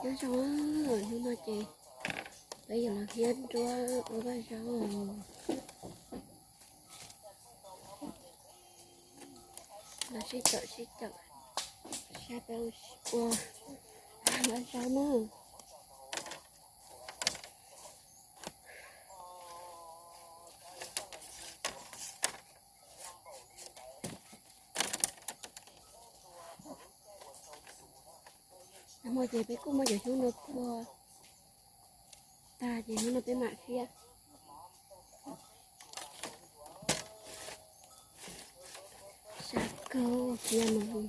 Nyob zoo, hnub no ces peb yuav los hiab nruab ua vaj zaub. Los sib caum sib caum saib peb ua vaj zaub na. Nag hmo ces peb kuj muab cov xyoob no phua tag ces hnub no peb mam hiab. Sab kawg hiab no.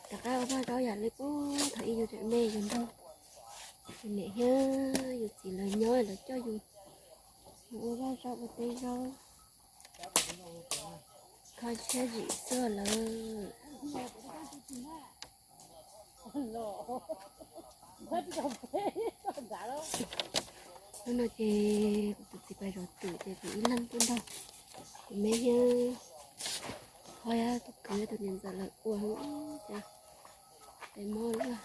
Rov qab ua vaj zaub yam li puag thaum ub yus tseem me yus nrog yus niam thiab yus txiv lawv nyob, lawv coj yus mus ua vaj zaub ua teb zaub, kho siab zim xuaj lawm. Hnub no ces kuv tus txiv pais zov twm ces kuv ib leeg tuaj nrog kuv me thiab, ho yog tus kwv tus niam ntxawm lawv ua, tes mob luaj.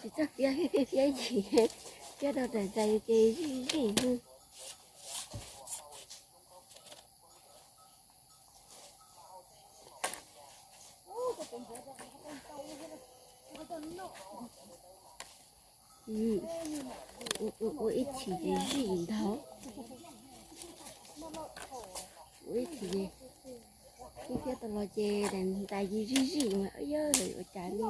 Tsis txawj fiab, fiab fiab yim, fiab rau daim ntxais ces zij zij hnub. Ua ib chim ces zij ntag. Ua ib chim ces, ib thiab tau los ces daim ntxais ces zij zij mas yog ua cas li.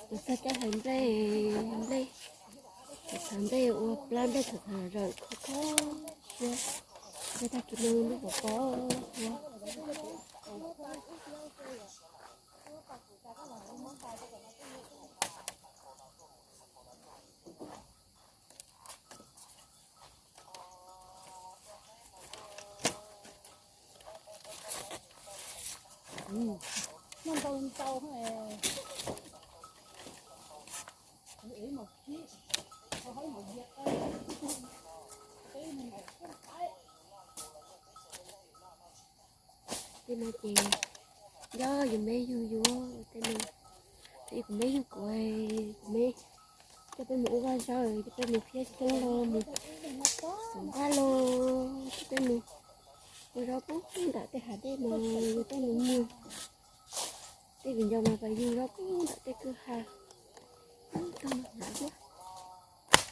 Kuv txog caij hais nplej, nplej, thav nplej ua plab nplej thav thav zawm kho kho siab, nplej tag kis no nplej pov pob ua. Noj ntau ntau, tej no ces nco yus me yug yuav tej no, kuv me yug kuv, kuv me coj peb mus ua vaj zaub, coj peb mus phiab xyoob los mus xov nqaij los, coj peb mus ua zaub pub nram tej hav dej mas yus tej mus muag. Tej viv ncaus mas pais yug zaub pub nram tej kwj ha. Tag mas hnav thiab.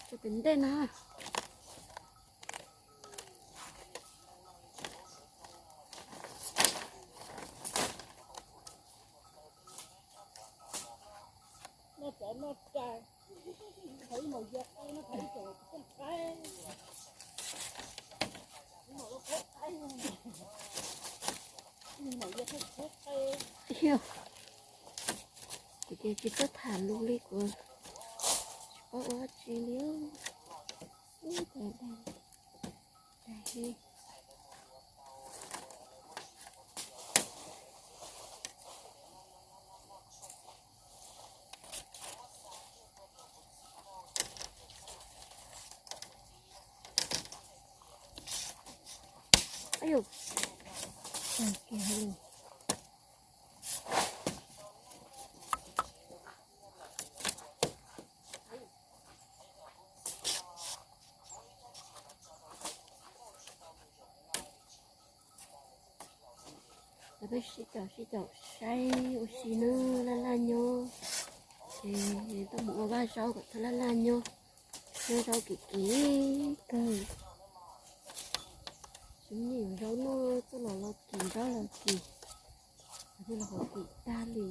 Cov pem ntej no. Kuv ces tsis txawj tham lus li, kuv tsis paub ua dab tsi li. Peb sib caum sib caum saib ua si na, laj laj nyob. Ces tuaj mus ua vaj zaub kom tau laj laj nyob. Nyob zaub kim kim kawg. Tsis muaj zaub noj, tuaj los los kim, zaub los kim, thiaj los kim tag li.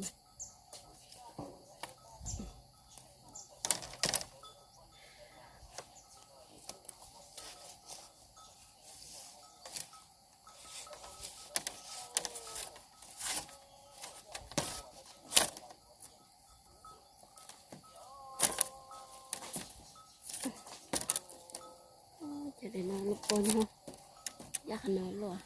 Yaj qhov no luaj.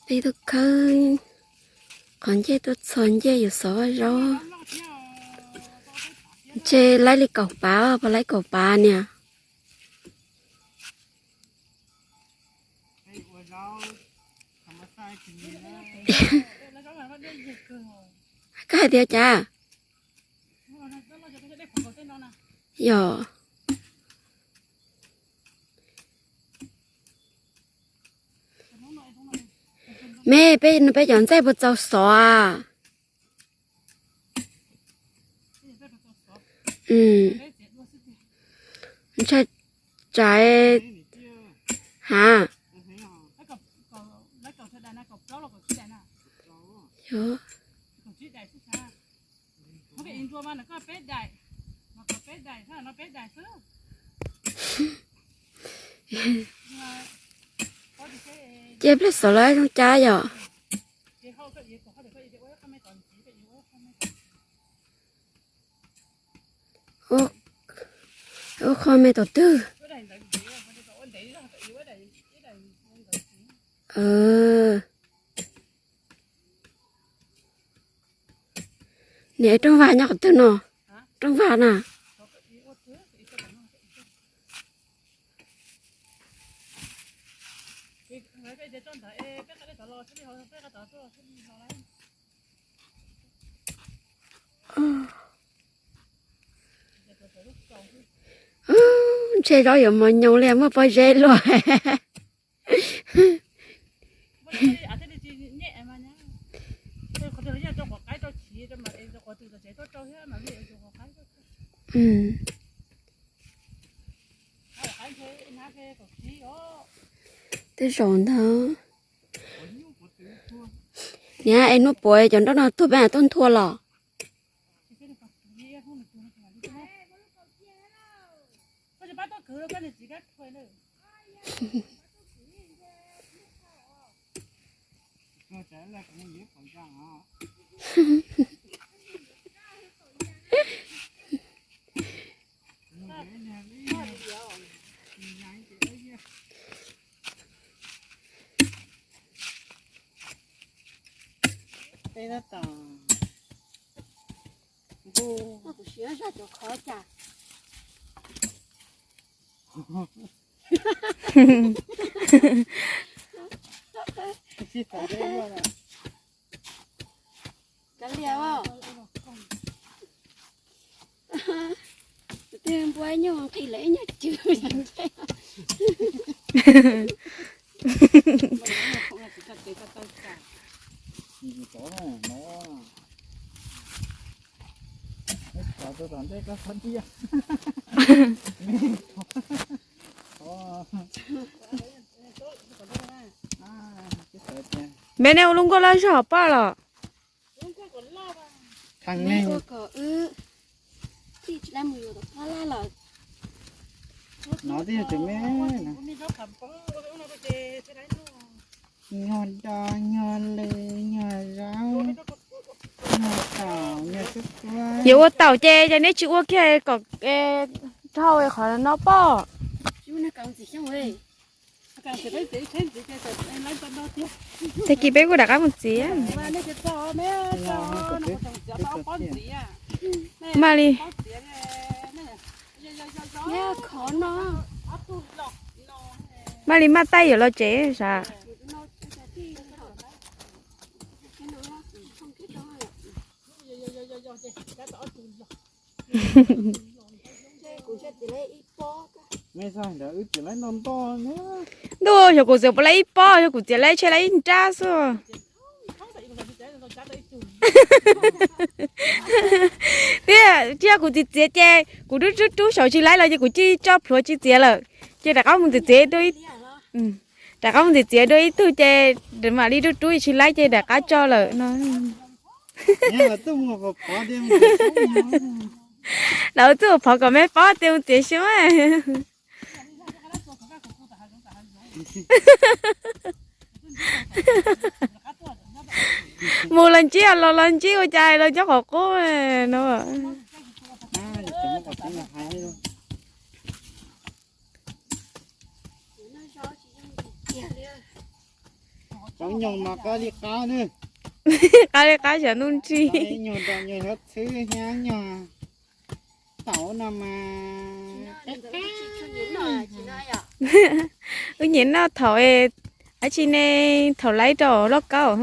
Peb tuaj khawb qhov ncej tuaj txhos ncej yuav xov vaj zaub. Ntshe laib li kaum pav, puas laib kaum pav niam? Koj hais tias cas? Yog. Me, peb, peb cov ntxaij puas txaus xov a? Ntshai tsaiv. Ha? Yog. Ces pliag xov lawv zoo cas yom? Ua qho me tom twg? Niam, rooj vag nyob qhov twg no? Rooj vag na. Ntshe zaub yuav mos nyoos li, muaj pob zeb luaj. Tej zaum ntag. Niam, es hnub puav cov nroj no tuag peb mam tuaj nthua los? Kav liam, tus twg npua ib nyuag nqhis lawm ib nyuag cw. Npe nej ua lub nkuaj loj zog hauv poj los? Ua kom wb tij tsis lab mus yuav tom pab lab lawm. No tij tsis me, nyuag do, nyuag lw, nyuag zaub, nyuag taum, nyuag xub xub. Yuav ua taum ces, ces neb tsis ua kiag kom dhau qhov no poj. Tag kis peb kuj rov qab mus txiav. Maj li, maj li maj taij yuav los tsev sav. Ntuj, xyov kuv txiav puas laib ib pob, xyov kuv txiav laib tshe laib ib nrab xwb. Tias, tias kuv txiav txiav ces kuv rub rub rub xyaum tsis laib los ces kuv cia li tso plhuav tsis txiav lawm, ces rov qab mus txiav txiav dua, rov qab mus txiav txiav dua ib tug ces mam li rub rub tsis laib ces rov qab tso lawm no. Lawv txuj phov kom me pob tias mus txiav xyoob. Mus los ntsib, los los ntsib ua cas los nyob qhov qub no. Cov nyoog mas qab li qab na. Qab li qab xyov ntuj nrig. Nyuag nrog nyuag xyov txhwb thiab nyuag taum no mas. Wb nyiam noj thaum, dab tsi ne, thaum laib rau loj kaub.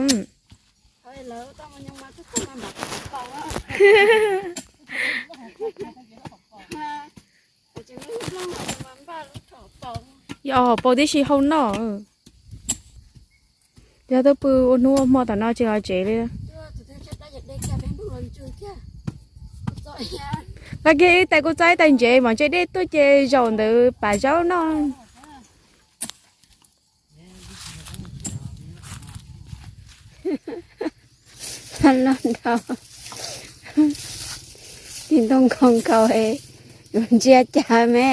Yog hauv paus tib si hau noj. Yog twb pw ua hnub ua hmo tom no tsis los tsev li. Nqa kiag ib tais kuj txob ib tais ntsev mov ntse dej tuaj ces zaum ntawd pav zaub noj. Loj nrau, tig ntoo nkhaus nkhaus, ntsia cas me.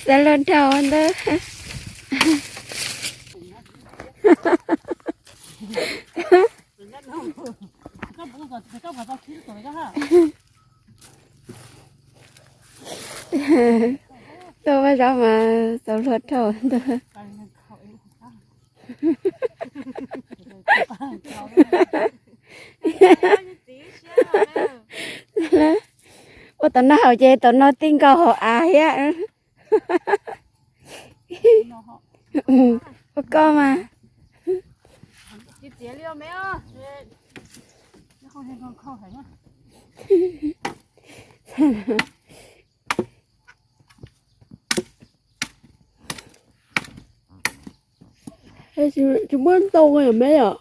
Xav los dhau ntawd. Tuaj vaj zaub mas xav luag dhau ntawd. Ua tom no haus ces tom no ti nkaus hauv av thiab. Ua koj mas. Tsis muaj ntoo me yom.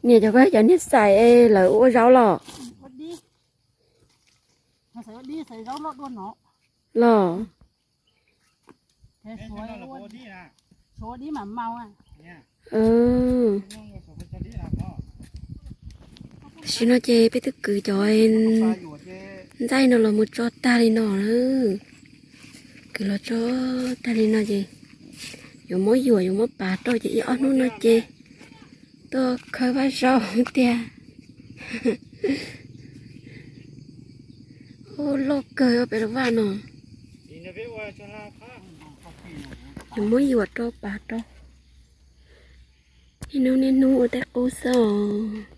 Niam, cov koj cov niag xais es lawv ua zaub los? Los. Tam sim no ces peb twb kwv cov ntxaij no los mus tso tag li no na. Kwv los tso tag li no ces yuav muab yuam yuav muab pav rau ces ib ob hnub no ces tuaj khawb vaj zaub tiag. Loj kawg peb lub vaj no. Yuav muab yuam rau pav rau. Ib hnub niaj hnub ua tej qub xwb os.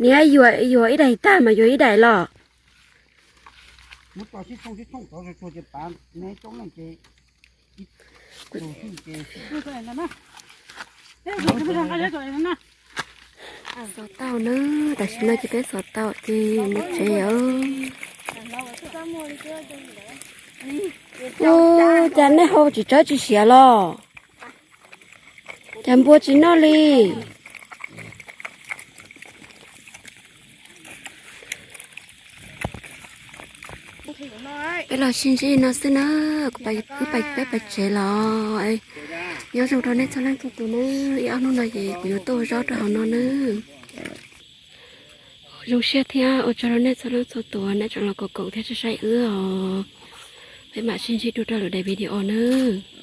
Niam, yuam ib daim tag mas yuav ib daim los? Xov tau na, tam sim no ces peb xov tau ces mus tsev os. Ua cas nej hau tsis tsawb tsis siav los? Cas npua tsis noj li? Peb los sib ntsib no xwb na, kuv peb pais tsev los. Nyob zoo rau nej txhua leej txhua tus na, ib ob hnub no ces kuv yuav tuaj ua zaub rau hauv no na. Zoo siab thiab ua tsaug rau nej txhua leej txhua tus nej tseem los koom koom thiab saib wb os. Peb mam sib ntsib dua rau lwm daim video nawb.